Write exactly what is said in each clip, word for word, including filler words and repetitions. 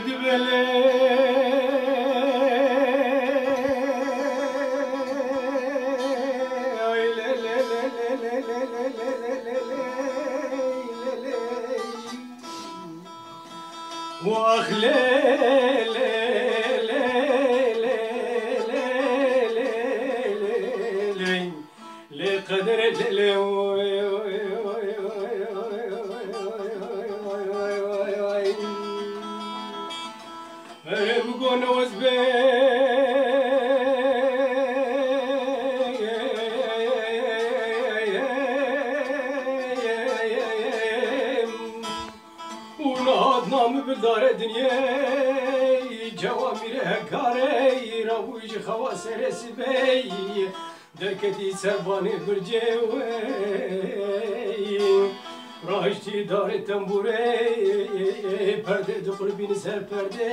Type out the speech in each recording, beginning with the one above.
Dibele. Wax lê, lê, lê, lê qedirê lê, lê, oy, oy, oy. Erê bigone wez be. Û niha dina min bi dare dinyê, cewa mîrê hekarê, rabû ji xewa serê sibê, derketî ser banê bircê wê, rahiştî darê tembûrê, perdê diqulbîne ser perdê.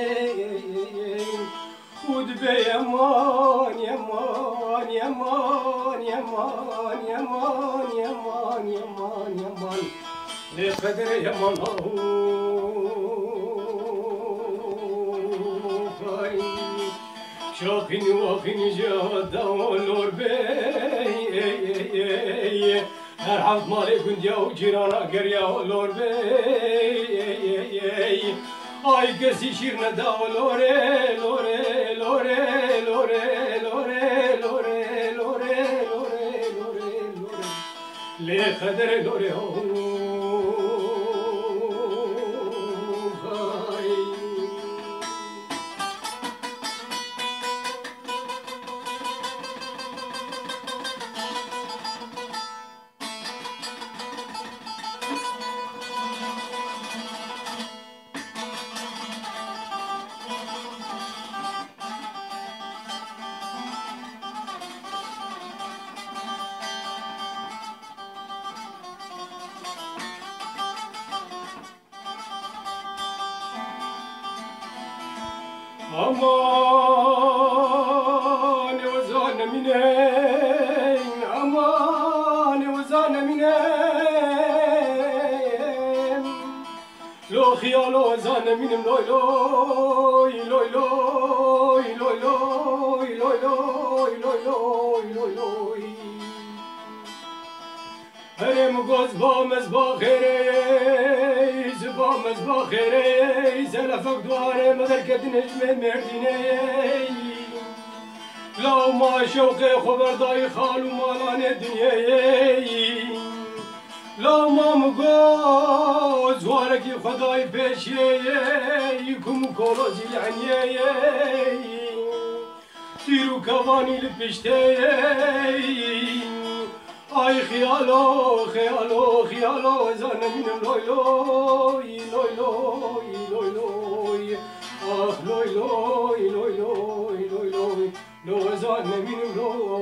Û dibê yeman, yeman, yeman, yeman. Lê qedirê yeman, ahu, hay. Şaqîn û waxîn ji hada lor bê. Her heft malê gundiya û cîrana geriya lor bê. Ay kesî şîr neda lorê, lorê, lorê. Lê qedirê lorê ho, hay. Aman ê weza nemîne, aman ê weza nemîne. Lo xiyalo weza nemînim, loy loy, loy loy, loy loy, loy loy, loy loy, loy loy. Herê min got, ziba me ziba xêrê, ziba me ziba xêrê, zelefek duwarê me derketine ji me Mêrdînê. Law ma şewqê xwe berdayî xal û malanê dinyeyê. Law ma min got, ziwarekî xwe dayî pêşiyê, kum û kolo zî li enyê ye. Tîr û kevanî li piştê ye. Ay xiyalo, xiyalo, xiyalo, ez nemînim, loy loy, loy loy, loy loy. Ax loy loy, loy loy, loy loy. Lo ez nemînim, loy.